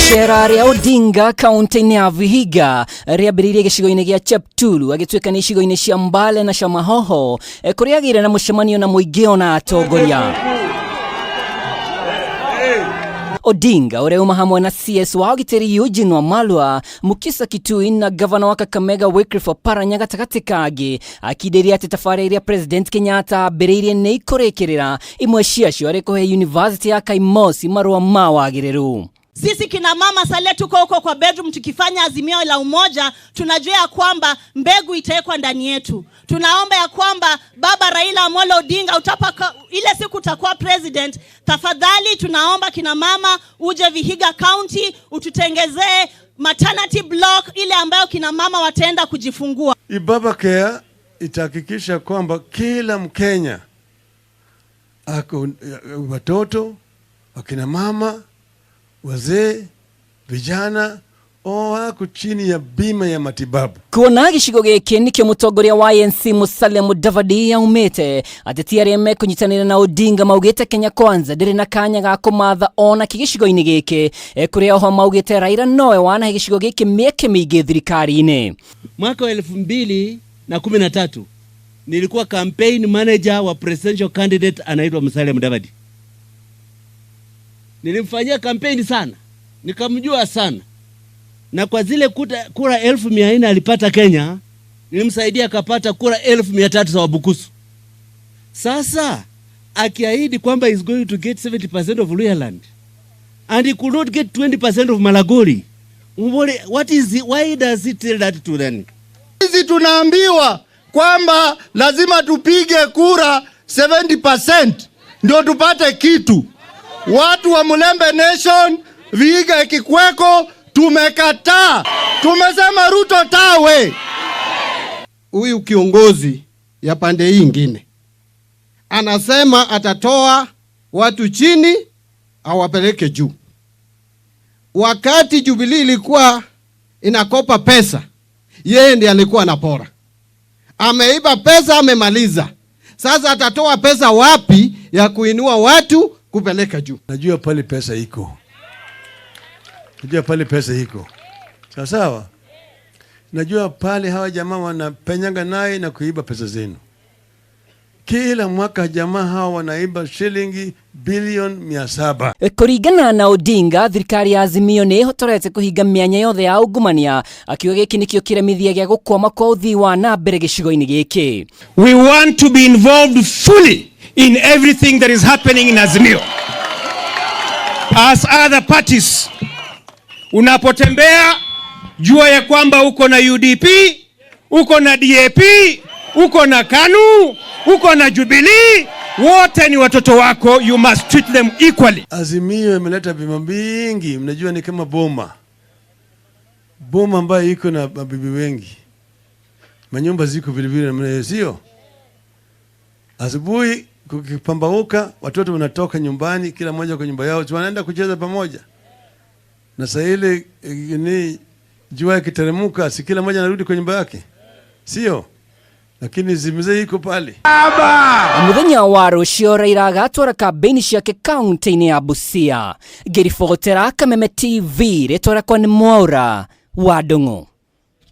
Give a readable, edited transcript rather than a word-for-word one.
Icera rĩa Odinga kaunti-inĩ ya Vihiga rĩambĩrĩirie gĩcigo-inĩ gĩa Cheptulu agĩtuĩka nĩ icigo-inĩ cia Mbale na Shamahoho kũrĩa agĩire na mũcemanio na mũingĩ ona atongoria. Odinga ũrĩa uma hamwe na CS wa ũgitĩri Eugene Wamalwa, Mukisa Kitui na gavana wa Kakamega Wycliffe Oparanya gatagatĩ kangĩ akindĩria atĩ tabarĩra iria President Kenyatta ambĩrĩirie nĩ ikũrĩkĩrĩra, imwe ciacio arĩ kũhe University ya Kaimosi marũa ma wagĩrĩru. Sisi kina mama sale tuko huko kwa bedroom tukifanya azimio la umoja, tunajua ya kwamba mbegu itawekwa ndani yetu. Tunaomba ya kwamba Baba Raila Amolo Odinga utapa ile siku utakuwa president, tafadhali tunaomba kina mama uje Vihiga County ututengezee maternity block ile ambayo kina mama wataenda kujifungua. Baba Care itahakikisha kwamba kila Mkenya ako watoto, akina mama, wazee, vijana wako chini ya bima ya matibabu. Kuona gĩcigo gĩkĩ nĩkĩo mũtongoria wa ANC Musalia Mudavadi aumĩte. Ateti arĩa mekũnyitanĩra na Odinga maugĩte Kenya Kwanza ndĩrĩ na kanya ga kũmatha ona kĩ gĩcigo-inĩ gĩkĩ, kũrĩa oho maugĩte Raila nowe wanahe gĩcigo gĩkĩ mĩeke mĩingĩ thirikari-inĩ. Mwaka wa 2013 nilikuwa campaign manager wa presidential candidate anaitwa Musalia Mudavadi. Nilimfanyia campaign sana, nikamjua sana, na kwa zile kura 400,000 alipata Kenya, nilimsaidia akapata kura 300,000 za Wabukusu. Sasa akiahidi kwamba is going to get 70% of Luhyaland and he could not get 20% of Malagoli. What is it, why does he tell that to them? Sisi tunaambiwa kwamba lazima tupige kura 70% ndio tupate kitu. Watu wa Mulembe Nation, Vihiga ikikweko, tumekataa. Tumesema Ruto tawe. Huyu kiongozi ya pande hii ingine anasema atatoa watu chini awapeleke juu. Wakati Jubilee ilikuwa inakopa pesa, yeye ndiye alikuwa anapora. Ameiba pesa, amemaliza. Sasa atatoa pesa wapi ya kuinua watu kupeleka juu? Najua pale pesa iko. Najua pale pesa iko. Sawa sawa? Najua pale hawa jamaa wanapenyanga naye na kuiba pesa zenu. Kila mwaka jamaa hawa wanaiba shilingi bilioni 700. Kũringana na Odinga, thirikari ya Azimio nĩ ĩhotorete kũhinga mĩanya yothe ya ungumania, akiuga gĩkĩ nĩkĩo kĩremithia gĩa gũkwama kwa ũthii wa na mbere gĩcigo-inĩ gĩkĩ. We want to be involved fully in everything that is happening in Azimio. As other parties, unapotembea jua ya kwamba uko na UDP, uko na DAP, uko na KANU, uko na Jubilee, wote ni watoto wako, you must treat them equally. Azimio imeleta bima mingi, mnajua ni kama boma. Boma ambayo iko na mabibi wengi. Manyumba ziko vile vile namna hiyo, sio? Asubuhi kukipambauka, watoto wanatoka nyumbani, kila mmoja kwa nyumba yao, wanaenda kucheza pamoja. Na saa ile ni jua ikiteremka, si kila mmoja anarudi kwa nyumba yake, sio? Lakini zimzee iko pale. Muthenya wa rũciũ Raila agatwara kambĩini ciake kaunti-inĩ ya Busia. Ngĩribotera Kameme TV, rĩtwa rĩakwa nĩ Mwaura wa Ndung'u.